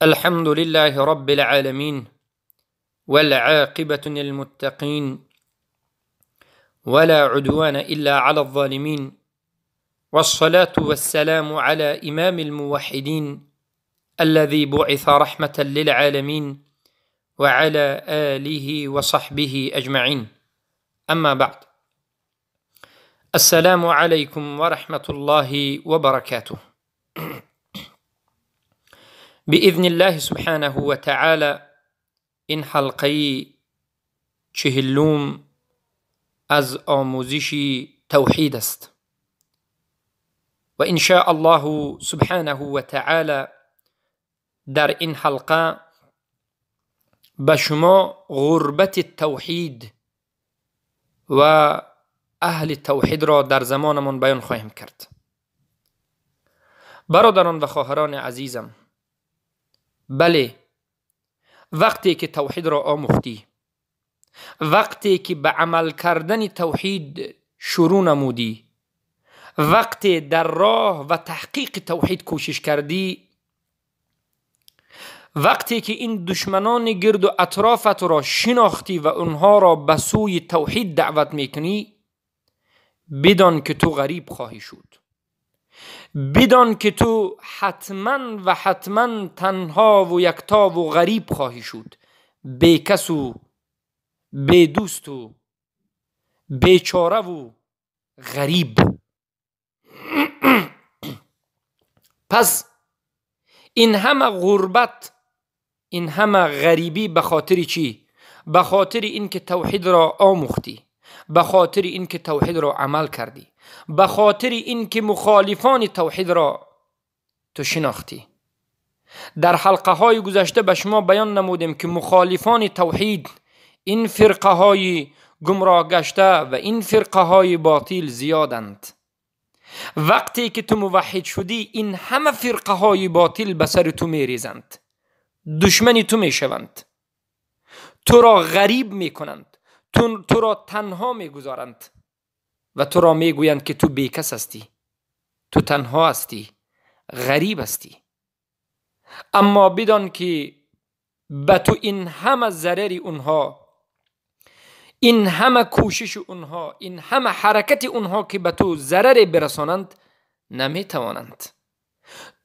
الحمد لله رب العالمين، والعاقبة للمتقين، ولا عدوان إلا على الظالمين، والصلاة والسلام على إمام الموحدين الذي بعث رحمة للعالمين وعلى آله وصحبه أجمعين. أما بعد، السلام عليكم ورحمة الله وبركاته. بإذن الله سبحانه وتعالى این حلقه 40 از آموزش توحید است و إن شاء الله سبحانه وتعالى در این حلقه به شما غربت توحید و اهل توحید را در زمانمان بیان خواهیم کرد. برادران و خواهران عزیزم، بله، وقتی که توحید را آموختی، وقتی که به عمل کردن توحید شروع نمودی، وقتی در راه و تحقیق توحید کوشش کردی، وقتی که این دشمنان گرد و اطرافت را شناختی و آنها را به سوی توحید دعوت میکنی، بدان که تو غریب خواهی شد. بدان که تو حتما و حتما تنها و یکتا و غریب خواهی شد، بی کس و بی دوست و بیچاره و غریب. پس این همه غربت، این همه غریبی به خاطر چی؟ به خاطر اینکه توحید را آموختی، به خاطر اینکه توحید را عمل کردی، به خاطر اینکه مخالفان توحید را تو شناختی. در حلقه های گذشته به شما بیان نمودیم که مخالفان توحید، این فرقه های گمراه گشته و این فرقه های باطل زیادند. وقتی که تو موحد شدی، این همه فرقه های باطل به سر تو میریزند، دشمنی تو میشوند، تو را غریب میکنند، تو را تنها میگذارند و تو را میگویند که تو بیکس هستی، تو تنها هستی، غریب هستی. اما بدان که به تو این همه ضرر اونها، این همه کوشش اونها، این همه حرکت اونها که به تو ضرر برسانند نمیتوانند.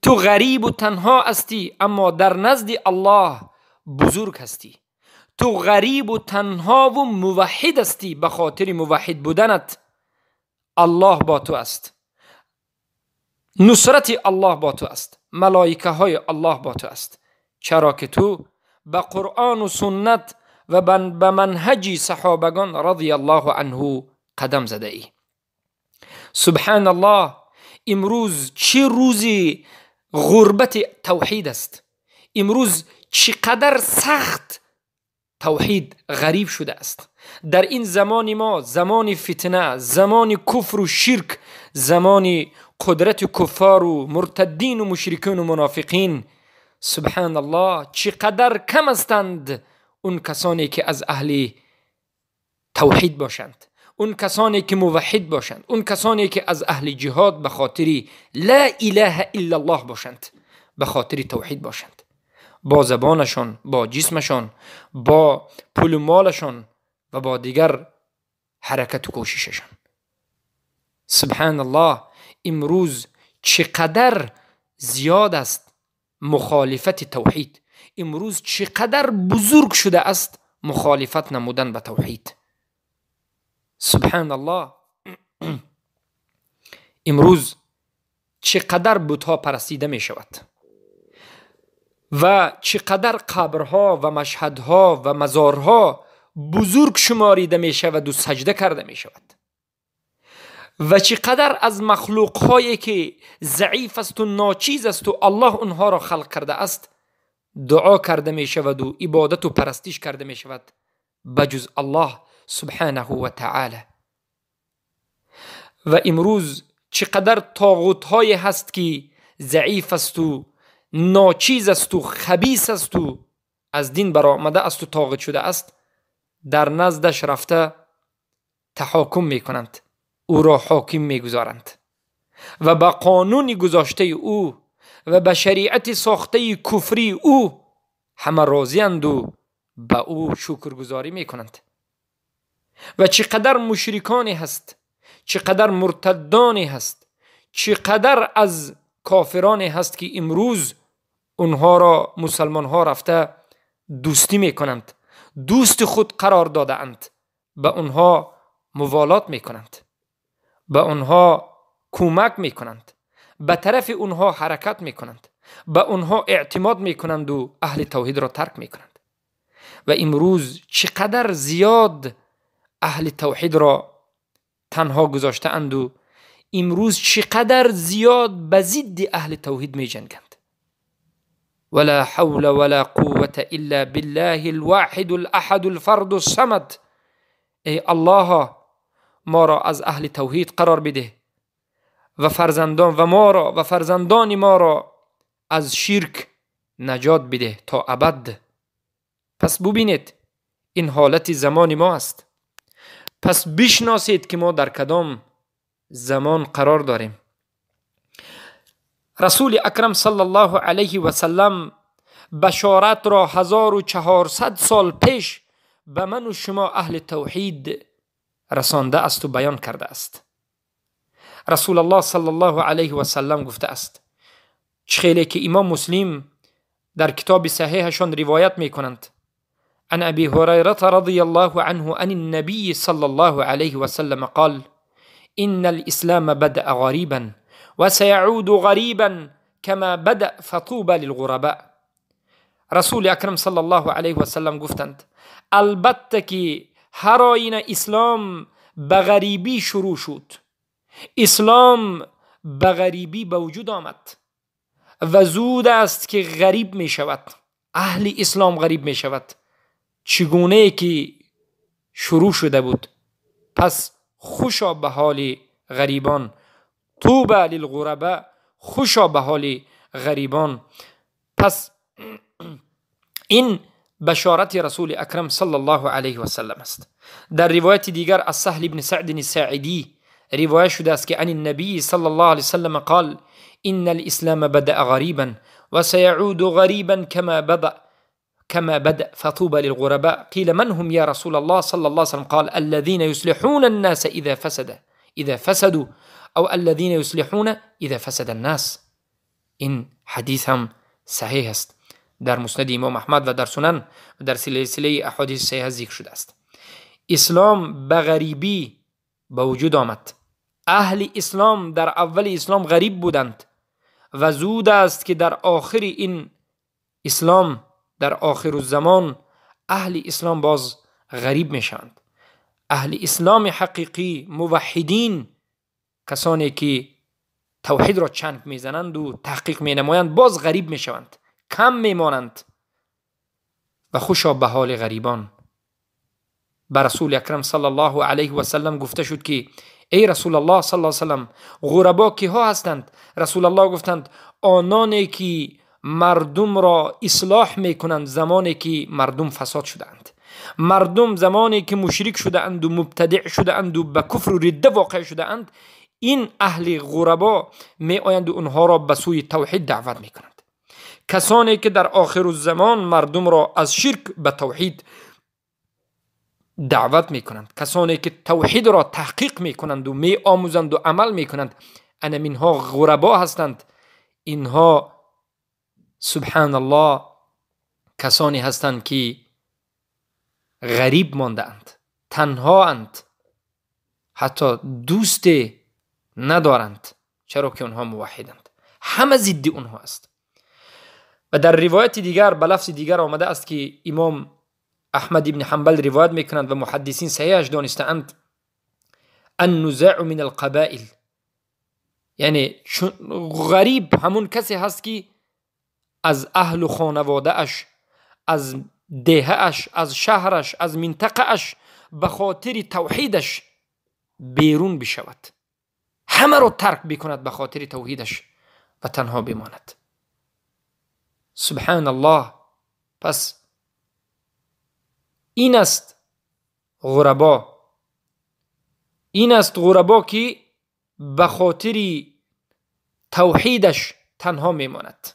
تو غریب و تنها هستی، اما در نزد الله بزرگ هستی. تو غریب و تنها و موحد هستی، به خاطر موحد بودنت الله با تو است، نصرت الله با تو است، ملائکه های الله با تو است. چرا که تو به قرآن و سنت و به منهج صحابگان رضی الله عنه قدم زده ای. سبحان الله، امروز چه روزی غربت توحید است. امروز چقدر سخت توحید غریب شده است. در این زمان ما، زمان فتنه، زمان کفر و شرک، زمان قدرت کفار و مرتدین و مشرکین و منافقین، سبحان الله چقدر کم هستند اون کسانی که از اهل توحید باشند، اون کسانی که موحد باشند، اون کسانی که از اهل جهاد به خاطر لا اله الا الله باشند، به خاطر توحید باشند، با زبانشان، با جسمشان، با پول و مالشان و با دیگر حرکت و کوشششان. سبحان الله، امروز چقدر زیاد است مخالفت توحید. امروز چقدر بزرگ شده است مخالفت نمودن به توحید. سبحان الله، امروز چقدر بتها پرستیده می شود و چقدر قبرها و مشهدها و مزارها بزرگ شماریده می شود و سجده کرده می شود و چقدر از مخلوق هایی که ضعیف است و ناچیز است و الله اونها را خلق کرده است دعا کرده می شود و عبادت و پرستش کرده می شود بجز الله سبحانه و تعالی. و امروز چقدر طاغوت های هست که ضعیف است و ناچیز است و خبیث است و از دین برآمده است و طاغوت شده است، در نزدش رفته تحاکم می کنند، او را حاکم می گذارند و با قانون گذاشته او و به شریعت ساخته کفری او همه راضی‌اند و به او شکرگزاری میکنند. و چقدر مشرکانی هست، چقدر مرتدانی هست، چقدر از کافرانی هست که امروز اونها را مسلمان ها رفته دوستی میکنند، دوست خود قرار داده اند، به اونها موالات میکنند، به اونها کمک میکنند، به طرف اونها حرکت میکنند، به اونها اعتماد میکنند و اهل توحید را ترک میکنند. و امروز چقدر زیاد اهل توحید را تنها گذاشته اند و امروز چقدر زیاد به ضد اهل توحید می جنگند. ولا حول ولا قوة الا بالله الواحد الاحد الفرد الصمد. ای الله، ما را از اهل توحید قرار بده و فرزندان و ما را و فرزندان ما را از شرک نجات بده تا ابد. پس ببینید این حالت زمان ما است. پس بشناسید که ما در کدام زمان قرار داریم. رسول اکرم صلی الله علیه و سلم بشارت را 1400 سال پیش به من و شما اهل توحید رسانده است و بیان کرده است. رسول الله صلی الله علیه و سلم گفته است، خیلی که امام مسلم در کتاب صحیحشان روایت میکنند، عن أبي هريرة رضي الله عنه عن النبي صلى الله عليه وسلم قال: إن الإسلام بدأ غريبا وسيعود غريبا كما بدأ فطوبى للغرباء. رسول اکرم صلی الله علیه و سلم گفتند: البته که هر آینه اسلام به غریبی شروع شد، اسلام به غریبی به وجود آمد و زود است که غریب می شود، اهل اسلام غریب می شود، چگونه که شروع شده بود. پس خوشا به حال غریبان، طوبی للغرباء، خوشا به حال غریبان. پس این بشارت رسول اکرم صلی الله علیه و سلم است. در روایت دیگر از سهل بن سعد الساعدی روایت شده است که عن النبی صلی الله علیه و سلم قال: ان الاسلام بدأ غریبا و سیعود غریبا كما بدأ فطوبى للغرباء. قيل: من هم يا رسول الله صلى الله عليه وسلم؟ قال: الذين يصلحون الناس إذا فسدوا، أو الذين يصلحون إذا فسد الناس. این حدیث هم صحیح است، در مسند امام احمد و در سنن و در سلسله احادیث صحیح ذکر شده است. اسلام به غریبی به وجود آمد. اهل اسلام در اول اسلام غریب بودند و زود است که در آخر این اسلام، در آخر الزمان، اهل اسلام باز غریب میشوند. اهل اسلام حقیقی، موحدین، کسانی که توحید را چنگ میزنند و تحقیق مینمایند، باز غریب میشوند، کم میمانند. و خوشا به حال غریبان. به رسول اکرم صلی الله علیه و سلم گفته شد که ای رسول الله صلی الله علیه و سلم، غربا کیها هستند؟ رسول الله گفتند: آنانی که مردم را اصلاح میکنند زمانی که مردم فساد شدند، مردم زمانی که مشرک شده اند و مبتدع شده اند و به کفر و رده واقع شده اند، این اهل غربا می آیند و اونها را به سوی توحید دعوت میکنند. کسانی که در آخر الزمان مردم را از شرک به توحید دعوت میکنند، کسانی که توحید را تحقیق میکنند و می آموزند و عمل میکنند، اینها غربا هستند. اینها سبحان الله کسانی هستند که غریب مانده اند، تنها اند، حتی دوست ندارند، چرا که آنها موحدند، همه ضد آنها است. و در روایت دیگر به لفظ دیگر آمده است که امام احمد ابن حنبل روایت میکنند و محدثین صحیحش دانسته‌اند: النزاع من القبائل، یعنی غریب همون کسی هست که از اهل و خانواده اش، از دهه اش، از شهرش، از منطقه اش به خاطر توحیدش بیرون بشود، همه رو ترک بکند به خاطر توحیدش و تنها بماند. سبحان الله. پس این است غربا، این است غربا که به خاطر توحیدش تنها میماند.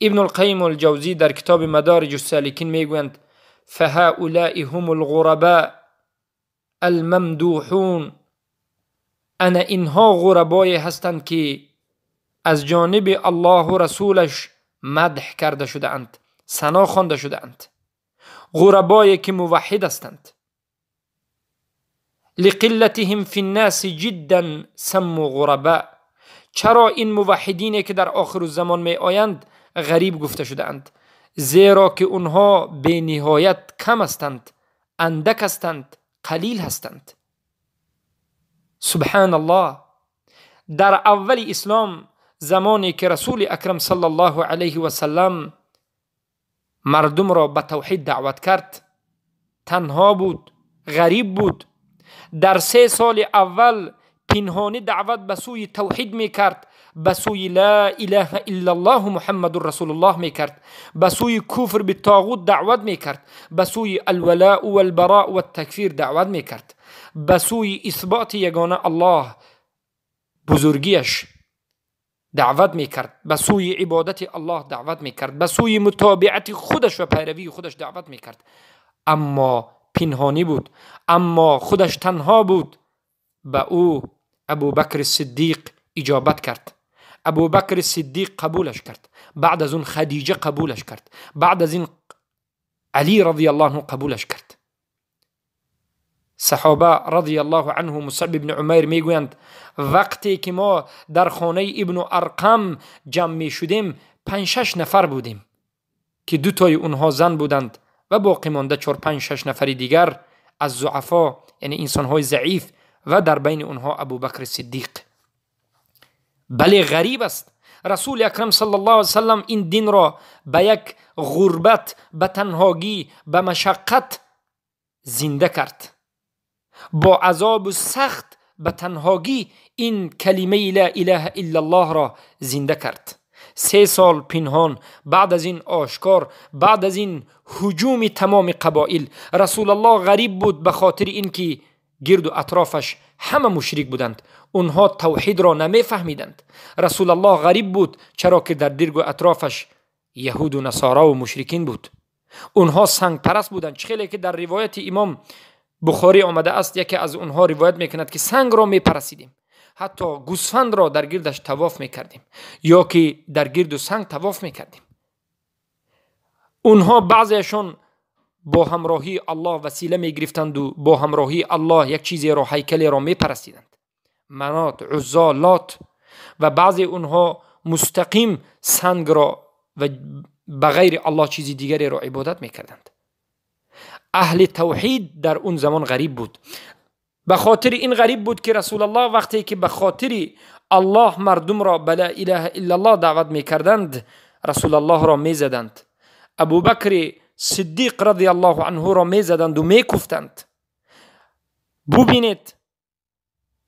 ابن القیم الجوزی در کتاب مدارج السالکین میگویند فهؤلاء هم الغرباء الممدوحون. انا اینها غربای هستند که از جانب الله و رسولش مدح کرده شده اند، ثنا خوانده شده اند، غربایی که موحد هستند. لقلتهم فی الناس جدا سموا غرباء. چرا این موحدینی که در آخر الزمان می آیند غریب گفته شده اند؟ زیرا که اونها به نهایت کم هستند، اندک هستند، قلیل هستند. سبحان الله. در اول اسلام زمانی که رسول اکرم صلی الله علیه و سلم مردم را به توحید دعوت کرد، تنها بود، غریب بود. در 3 سال اول پنهانی دعوت به سوی توحید میکرد، به سوی لا اله الا الله محمد رسول الله میکرد، به سوی کفر به طاغوت دعوت میکرد، به سوی الولاء والبراء والتکفیر دعوت میکرد، به سوی اثبات یگانه الله بزرگیش دعوت میکرد، به سوی عبادت الله دعوت میکرد، به سوی متابعت خودش و پیروی خودش دعوت میکرد. اما پنهانی بود، اما خودش تنها بود. به او ابوبکر صدیق اجابت کرد، ابوبکر صدیق قبولش کرد، بعد از اون خدیجه قبولش کرد، بعد از این علی رضی الله عنه قبولش کرد. صحابه رضی الله عنه مصعب بن عمیر میگویند وقتی که ما در خانه ابن ارقم جمع می شدیم 5-6 نفر بودیم که 2 تای اونها زن بودند و باقی مانده 4-5-6 نفر دیگر از ضعفا، یعنی انسانهای ضعیف، و در بین اونها ابوبکر صدیق. بله غریب است. رسول اکرم صلی الله علیه وسلم این دین را به یک غربت، به تنهاگی، به مشقت زنده کرد. با عذاب سخت به تنهاگی این کلمه لا اله الا الله را زنده کرد. 3 سال پنهان، بعد از این آشکار، بعد از این هجوم تمام قبایل. رسول الله غریب بود به خاطر اینکه گرد و اطرافش همه مشرک بودند، اونها توحید را نمیفهمیدند. رسول الله غریب بود چرا که در گرد و اطرافش یهود و نصارا و مشرکین بود، اونها سنگ پرست بودند. چه که در روایت امام بخاری آمده است، یکی از اونها روایت میکند که سنگ را میپرسیدیم، حتی گوسفند را در گردش طواف میکردیم یا که در گرد سنگ طواف میکردیم. اونها بعضیشون با همراهی الله وسیله میگرفتند و با همراهی الله یک چیزی را، هیکلی را میپرستیدند، منات، عزا، لات، و بعضی اونها مستقیم سنگ را و بغیر الله چیزی دیگری را عبادت میکردند. اهل توحید در اون زمان غریب بود. به خاطر این غریب بود که رسول الله وقتی که به خاطر الله مردم را به لا اله الا الله دعوت میکردند، رسول الله را میزدند، ابوبکر صدیق رضی الله عنه را میزدند و میکفتند. ببینید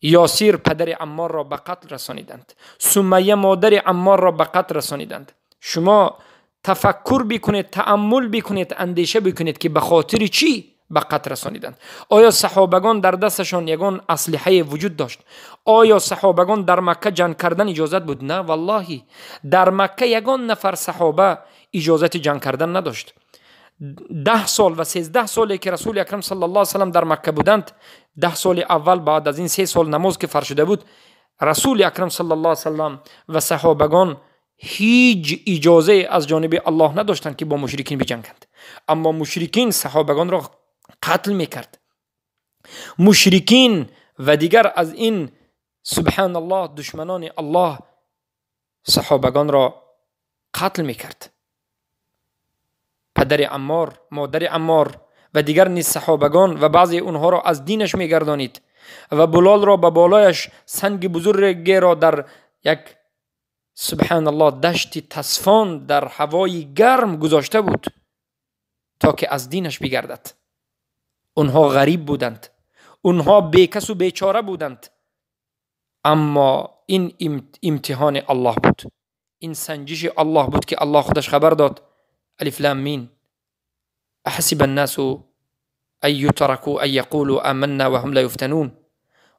یاسیر پدر عمار را به قتل رسانیدند، سمیه مادر عمار را به قتل رسانیدند. شما تفکر بکنید، تأمل بکنید، اندیشه بکنید که به خاطر چی به قتل رسانیدند. آیا صحابگان در دستشان یگان اسلحه وجود داشت؟ آیا صحابگان در مکه جنگ کردن اجازت بود؟ نه والله، در مکه یگان نفر صحابه اجازت جنگ کردن نداشت. 10 سال و 13 سالی که رسول اکرم صلی الله علیه وسلم در مکه بودند، 10 سال اول بعد از این 3 سال نماز که فرض شده بود، رسول اکرم صلی الله علیه وسلم و صحابگان هیچ اجازه از جانب الله نداشتند که با مشرکین بجنگند. اما مشرکین صحابگان را قتل میکرد. مشرکین و دیگر از این سبحان الله دشمنان الله صحابگان را قتل میکرد. پدر عمار، مادر عمار و دیگر نیز صحابگان و بعضی اونها را از دینش میگردانید و بلال را به بالایش سنگ بزرگی را در یک سبحان الله دشت تصفان در هوای گرم گذاشته بود تا که از دینش بگردد. اونها غریب بودند، اونها بیکس و بیچاره بودند، اما این امتحان الله بود، این سنجش الله بود که الله خودش خبر داد. الف لام میم احسب الناس ان يتركوا ان يقولوا آمنا وهم لا يفتنون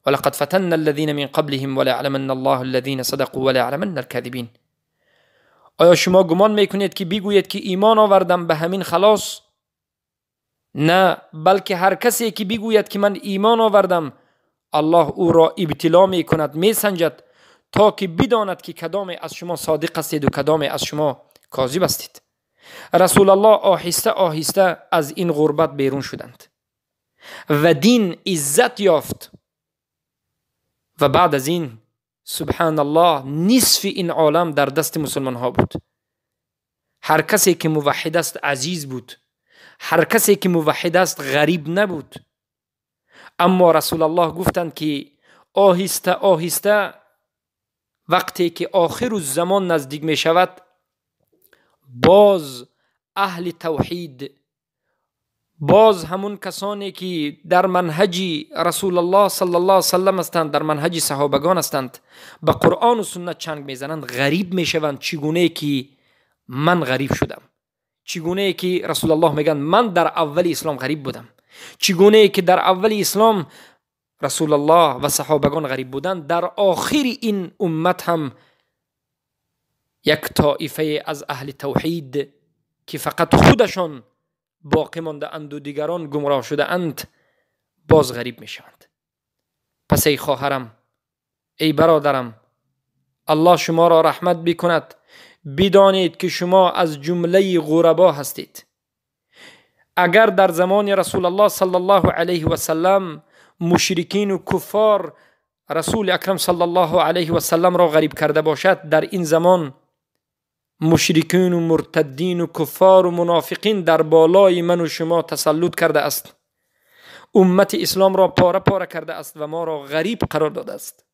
ولقد فتنا الذين من قبلهم وليعلمن الله الذين صدقوا وليعلمن الكاذبين. آیا شما گمان میکنید که بگویید که ایمان آوردم به همین خلاص؟ نه، بلکه هر کسی که بگوید که من ایمان آوردم، الله او را ابتلا میکند، میسنجد تا که بداند که کدام از شما صادق هستید و کدام از شما کاذب هستید. رسول الله آهسته آهسته از این غربت بیرون شدند و دین عزت یافت و بعد از این سبحان الله نصف این عالم در دست مسلمان ها بود. هر کسی که موحد است عزیز بود، هر کسی که موحد است غریب نبود. اما رسول الله گفتند که آهسته آهسته وقتی که آخر الزمان نزدیک می شود، باز اهل توحید، باز همون کسانی که در منهج رسول الله صلی الله علیه وسلم هستند، در منهج صحابگان هستند، به قرآن و سنت چنگ میزنند، غریب میشوند. چگونه که من غریب شدم، چگونه که رسول الله میگن من در اول اسلام غریب بودم، چگونه که در اول اسلام رسول الله و صحابگان غریب بودند، در آخر این امت هم یک طایفه از اهل توحید که فقط خودشان باقی مانده اند و دیگران گمراه شده اند، باز غریب می شوند. پس ای خواهرم، ای برادرم، الله شما را رحمت بکند. بدانید که شما از جمله غربا هستید. اگر در زمان رسول الله صلی الله علیه و سلم مشرکین و کفار رسول اکرم صلی الله علیه و سلم را غریب کرده باشد، در این زمان مشرکین و مرتدین و کفار و منافقین در بالای من و شما تسلط کرده است، امت اسلام را پاره پاره کرده است و ما را غریب قرار داده است.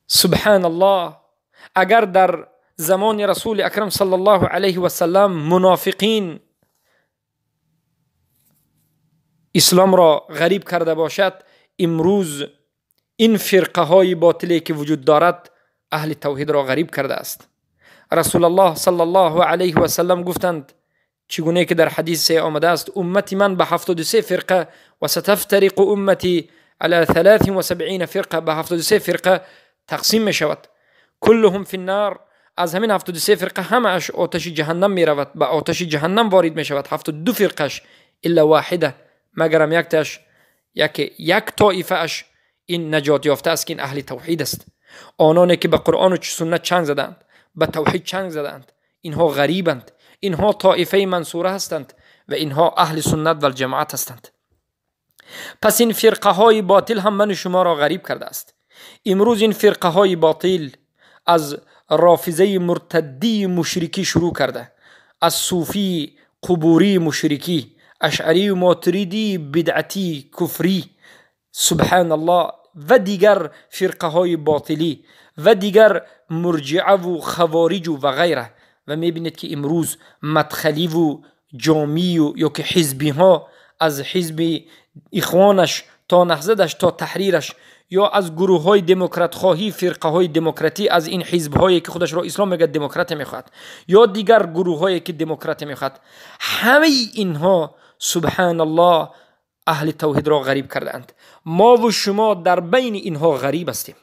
سبحان الله، اگر در زمان رسول اکرم صلی الله علیه و سلم منافقین اسلام را غریب کرده باشد، امروز این فرقه های باطلی که وجود دارد اهل توحید را غریب کرده است. رسول الله صلی الله علیه و سلم گفتند، چگونه که در حدیث آمده است، امت من به 73 فرقه و ستفترق امتی علی 73 فرقه، به 73 فرقه تقسیم می شود. کلهم فی النار، از همین 73 فرقه همه اش آتش جهنم می رود، به آتش جهنم وارد می شود. 72 فرقش الا واحده، مگرم یکتش، یک طایفه اش این نجات یافته است که این اهل توحید است. آنانی که به قرآن و سنت چنگ زدند، به توحید چنگ زدند، اینها غریبند، اینها طایفه منصوره هستند و اینها اهل سنت و الجماعت هستند. پس این فرقه های باطل هم من و شما را غریب کرده است. امروز این فرقه های باطل از رافضه مرتدی مشرکی شروع کرده، از صوفی قبوری مشرکی، اشعری و ماتریدی بدعتی کفری، سبحان الله، و دیگر فرقه های باطلی و دیگر مرجعه و خوارج و غیره. و میبینید که امروز مدخلی و جامی و یا که حزبی ها، از حزب اخوانش تا نهضتش تا تحریرش، یا از گروه های دموکرات خواهی، فرقه های دموکراتی، از این حزب هایی که خودش را اسلام میگه دموکرات میخواد، یا دیگر گروه هایی که دموکرات میخواد، همه اینها سبحان الله اهل توحید را غریب کردند. ما و شما در بین اینها غریب هستیم.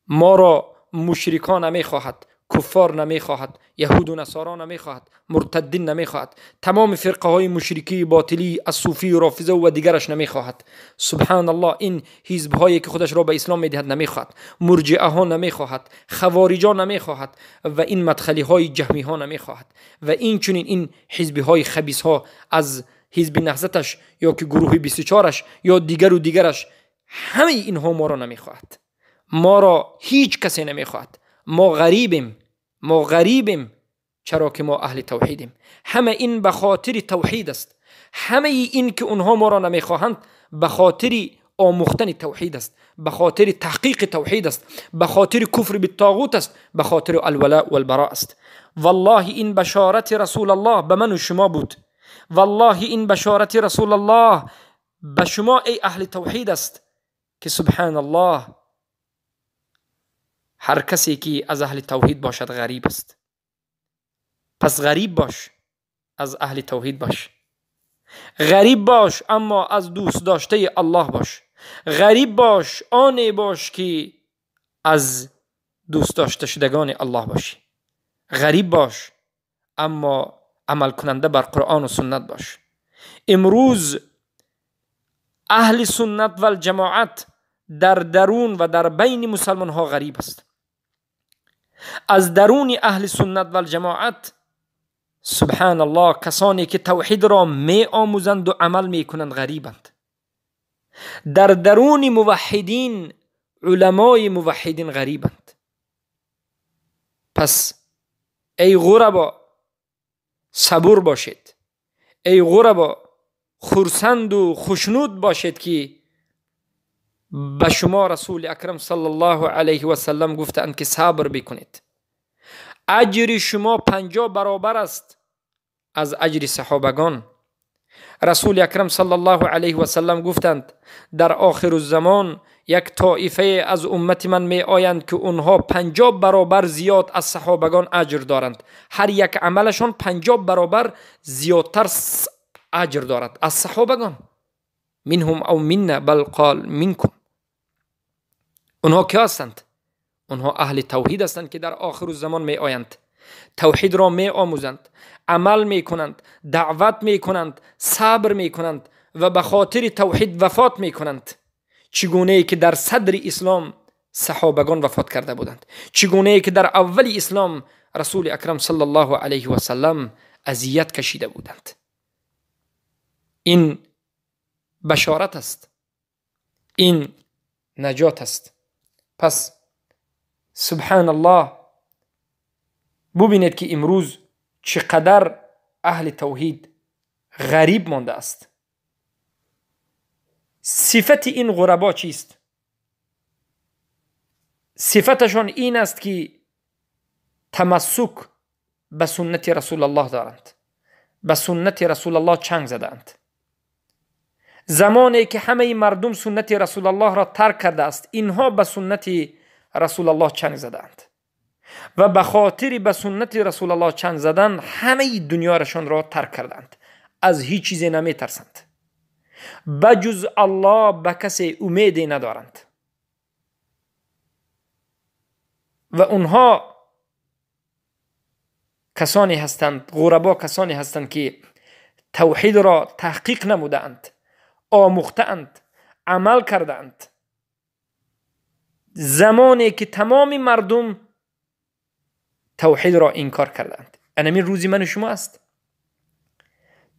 ما را مشرکان نمیخواهد، کفار نمیخواهد، یهود و نصارا نمیخواهد، مرتدین نمیخواهد، تمام فرقه های مشرکی باطلی از صوفی و رافضه و دیگرش نمیخواهد. سبحان الله، این حزب هایی که خودش را به اسلام میدهد نمیخواهد، مرجئه ها نمیخواهد، خوارج ها نمیخواهد و این مدخلی های جهمی ها نمیخواهد و این چنین این حزب های خبیث ها از حزب نهضتش یا که گروه 24ش یا دیگر و دیگرش، همه اینها ما را نمیخواهد. ما را هیچ کسی نمیخواهد. ما غریبیم، ما غریبیم، چرا که ما اهل توحیدیم. همه این به خاطر توحید است. همه این که اونها ما را نمیخواهند به خاطر آموختن توحید است، به خاطر تحقیق توحید است، به خاطر کفر بالطاغوت است، به خاطر الولاء والبراء است. والله این بشارت رسول الله به من و شما بود. والله این بشارت رسول الله به شما ای اهل توحید است که سبحان الله هر کسی که از اهل توحید باشد غریب است. پس غریب باش، از اهل توحید باش. غریب باش اما از دوست داشته الله باش. غریب باش، آنی باش که از دوست داشته شدگان الله باشی. غریب باش، اما عمل کننده بر قرآن و سنت باش. امروز اهل سنت و الجماعت در درون و در بین مسلمان ها غریب است. از درون اهل سنت و الجماعت سبحان الله کسانی که توحید را می آموزند و عمل می کنند غریبند. در درون موحدین علمای موحدین غریبند. پس ای غربا صبور باشید، ای غربا خرسند و خوشنود باشید که به شما رسول اکرم صلی الله علیه و سلم گفتند که صبر بکنید. اجر شما 50 برابر است از اجر صحابگان. رسول اکرم صلی الله علیه و سلم گفتند در آخر الزمان یک طایفه از امت من می آیند که اونها 50 برابر زیاد از صحابگان اجر دارند. هر یک عملشان 50 برابر زیادتر اجر دارد از صحابگان. منهم او منا بل قال منکم. اونها که هستند؟ اونها اهل توحید هستند که در آخر الزمان می آیند، توحید را می آموزند، عمل می کنند، دعوت می کنند، صبر می کنند و به خاطر توحید وفات می کنند. چگونه ای که در صدر اسلام صحابگان وفات کرده بودند، چگونه ای که در اول اسلام رسول اکرم صلی الله علیه و سلم اذیت کشیده بودند. این بشارت است، این نجات است. پس سبحان الله ببینید که امروز چقدر اهل توحید غریب مانده است. صفت این غربا چیست؟ صفتشان این است که تمسک به سنت رسول الله دارند، به سنت رسول الله چنگ زدند. زمانی که همه مردم سنت رسول الله را ترک کرده است، اینها به سنت رسول الله چنگ زدند و به خاطر به سنت رسول الله چنگ زدن همه دنیارشان را ترک کردند. از هیچ چیزی نمی ترسند، بجز الله به کسی امیدی ندارند و اونها کسانی هستند، غربا کسانی هستند که توحید را تحقیق نمودند، آموختند، عمل کردند. زمانی که تمام مردم توحید را انکار کردند، انمین روزی من و شما است،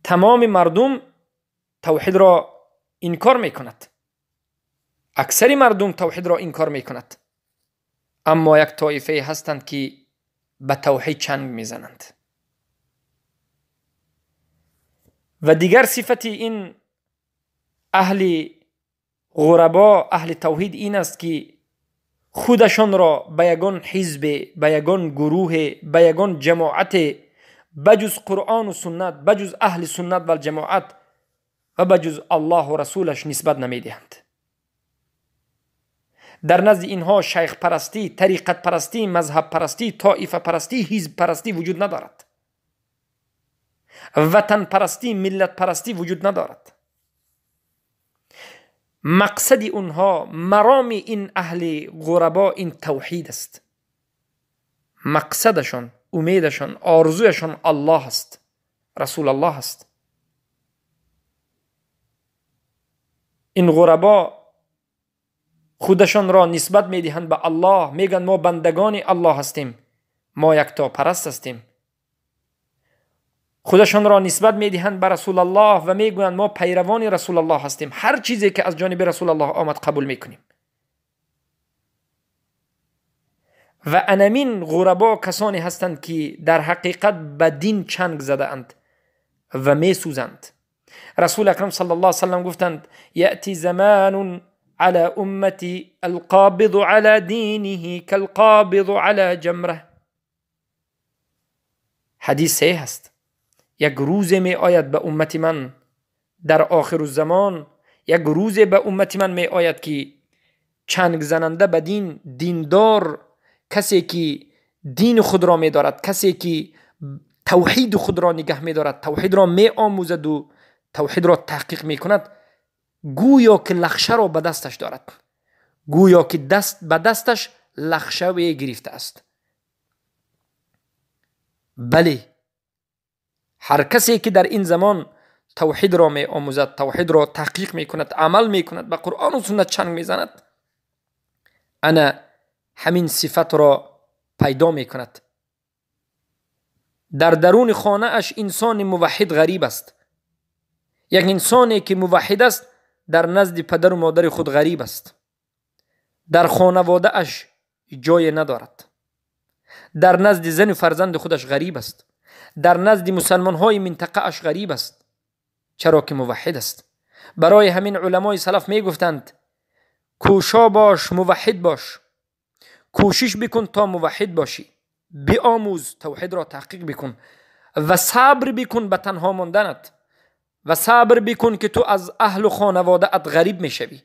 تمام مردم توحید را انکار میکند، اکثر مردم توحید را انکار میکند، اما یک طایفه هستند که به توحید چنگ میزنند. و دیگر صفت این اهل غربا، اهل توحید این است که خودشان را به یگان حزب، به یگان گروه، به یگان جماعت بجز قرآن و سنت، بجز اهل سنت و الجماعت و بجز الله و رسولش نسبت نمیدهند. در نزد اینها شیخ پرستی، طریقت پرستی، مذهب پرستی، طایفه پرستی، حزب پرستی وجود ندارد. وطن پرستی، ملت پرستی وجود ندارد. مقصد اونها، مرام این اهل غربا این توحید است. مقصدشان، امیدشان، آرزویشان الله است، رسول الله است. این غربا خودشان را نسبت میدهند به الله، میگن ما بندگان الله هستیم، ما یکتا پرست هستیم. خودشان را نسبت میدهند به رسول الله و میگویند ما پیروان رسول الله هستیم، هر چیزی که از جانب رسول الله آمد قبول میکنیم. و انمین غربا کسانی هستند که در حقیقت به دین چنگ زده اند و میسوزند. رسول اکرم صلی الله علیه وسلم گفتند یأتی زمان على امتی القابض على دینه کالقابض على جمره. حدیث صحیح است. یک روز می آید به امت من در آخر الزمان، یک روز به امت من می آید که چنگ زننده به دین، دیندار، کسی که دین خود را می دارد، کسی که توحید خود را نگه می دارد، توحید را می آموزد و توحید را تحقیق می کند، گویا که لخشه را به دستش دارد، گویا که دست به دستش لخشه گرفته است. بله، هر کسی که در این زمان توحید را می آموزد، توحید را تحقیق می کند، عمل می کند، به قرآن و سنت چنگ می زند، انا همین صفت را پیدا می کند. در درون خانه اش انسان موحد غریب است. یک انسانی که موحد است در نزد پدر و مادر خود غریب است، در خانواده اش جای ندارد، در نزد زن و فرزند خودش غریب است، در نزد مسلمان های منطقه اش غریب است، چرا که موحد است. برای همین علمای سلف می گفتند کوشا باش، موحد باش، کوشش بکن تا موحد باشی، بیاموز، توحید را تحقیق بکن و صبر بکن به تنها ماندنت، و صبر بکن که تو از اهل و خانواده ات غریب میشوی،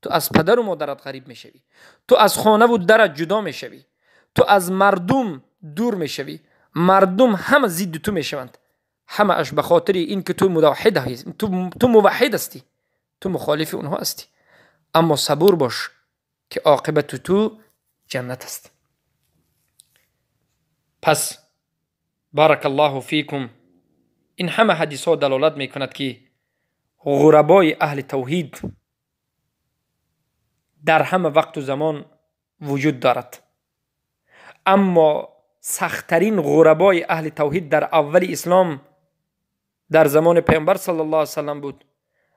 تو از پدر و مادرت غریب میشوی، تو از خانه و درت جدا میشوی، تو از مردم دور میشوی، مردم همه ضد تو میشوند، همه اش به خاطر این که تو موحد هستی، تو موحد هستی، تو مخالف اونها هستی. اما صبور باش که عاقبت تو جنت است. پس بارک الله فیکم، این همه حدیث ها دلالت میکند که غربای اهل توحید در همه وقت و زمان وجود دارد. اما سختترین غربای اهل توحید در اول اسلام در زمان پیامبر صلی الله علیه وسلم بود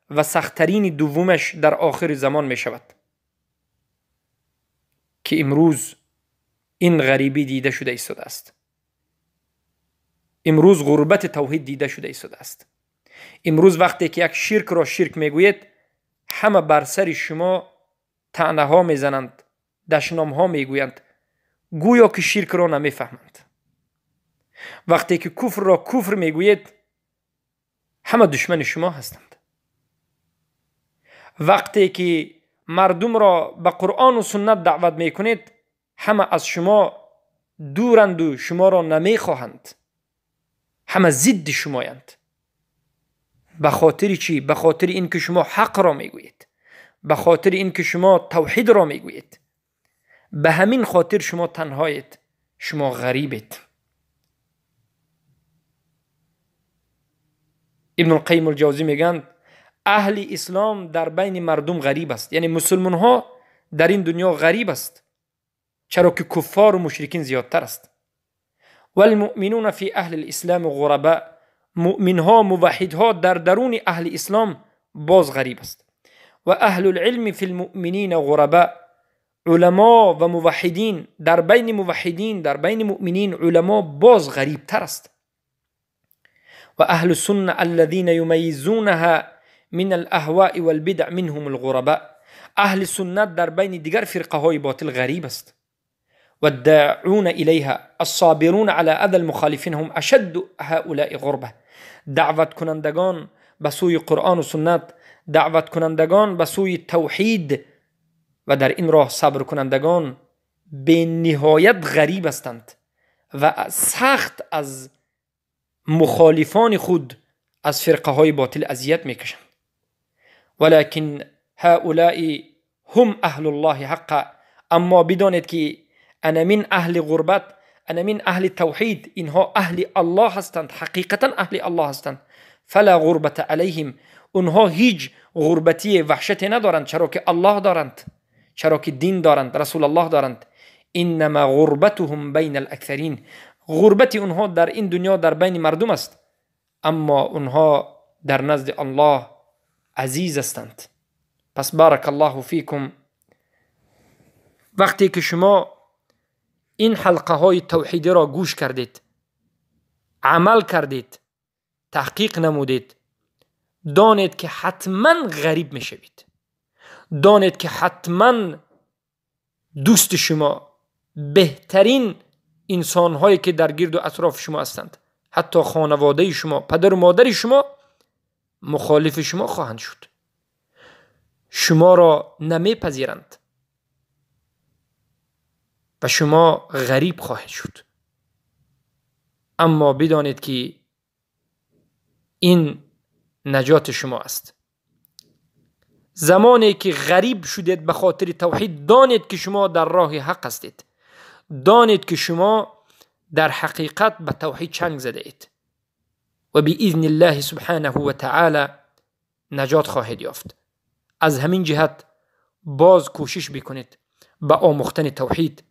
و سختترین دومش در آخر زمان می شود که امروز این غریبی دیده شده ایستاده است. امروز غربت توحید دیده شده ایستاده است. امروز وقتی که یک شرک را شرک میگوید، همه بر سر شما طعنه ها میزنند، دشنام ها میگویند، گویا که شرک را نمیفهمند. وقتی که کفر را کفر میگوید، همه دشمن شما هستند. وقتی که مردم را به قرآن و سنت دعوت میکنید، همه از شما دورند و شما را نمیخواهند، همه ضد شمایند. به خاطر چی؟ به خاطر اینکه شما حق را میگویید، به خاطر اینکه شما توحید را میگویید. به همین خاطر شما تنهایید، شما غریبید. ابن القیم الجوزی میگند اهل اسلام در بین مردم غریب است، یعنی مسلمان ها در این دنیا غریب است، چرا که کفار و مشرکین زیادتر است. والمؤمنون فی اهل الاسلام غرباء، مؤمن ها موحد ها در درون اهل اسلام باز غریب است. و اهل العلم فی المؤمنین غرباء، علما و موحدین در بین موحدین، در بین مؤمنین علما باز غریب تر است. و اهل السنة الذين يميزونها من الاهواء والبدع منهم الغرباء، اهل سنت در بین دیگر فرقه های باطل غریب است. والداعون إليها الصابرون على أذى المخالفين هم أشد هؤلاء غربة، دعوت کنندگان به سوی قرآن و سنت، دعوت کنندگان به سوی توحید و در این راه صبر کنندگان به نهایت غریب هستند و سخت از مخالفان خود از فرقه های باطل اذیت میکشند. ولكن هؤلاء هم اهل الله حقا، اما بدانید که انا من اهل غربت، انا من اهل توحید، اینها اهل الله هستند، حقیقتا اهل الله هستند. فلا غربت علیهم، اونها هیچ غربتی وحشتی ندارند، چرا که الله دارند، چرا که دین دارند، رسول الله دارند. انما غربتهم بین الاکثرین، غربت اونها در این دنیا در بین مردم است، اما اونها در نزد الله عزیز هستند. پس بارک الله فیکم، وقتی که شما این حلقه های توحیدی را گوش کردید، عمل کردید، تحقیق نمودید، دانید که حتما غریب میشوید، دانید که حتما دوست شما، بهترین انسان هایی که در گرد و اطراف شما هستند، حتی خانواده شما، پدر و مادر شما، مخالف شما خواهند شد، شما را نمیپذیرند و شما غریب خواهید شد. اما بدانید که این نجات شما است. زمانی که غریب شدید به خاطر توحید، دانید که شما در راه حق هستید، دانید که شما در حقیقت به توحید چنگ زده اید و باذن الله سبحانه و تعالی نجات خواهید یافت. از همین جهت باز کوشش بکنید به آموختن توحید،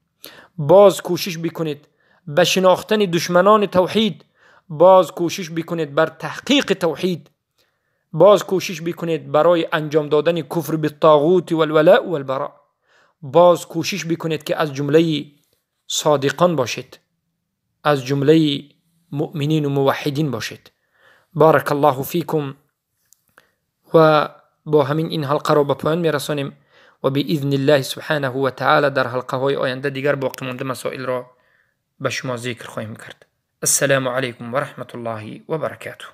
باز کوشش بکنید به شناختن دشمنان توحید، باز کوشش بکنید بر تحقیق توحید، باز کوشش بکنید برای انجام دادن کفر بالطاغوت والولاء والبراء، باز کوشش بکنید که از جمله صادقان باشید، از جمله مؤمنین و موحدین باشید. بارک الله فیکم. و با همین این حلقه را به پایان میرسانیم و باذن الله سبحانه و تعالی در حلقه های آینده دیگر باقی مانده مسائل را به شما ذکر خواهیم کرد. السلام علیکم و رحمت الله و برکاته.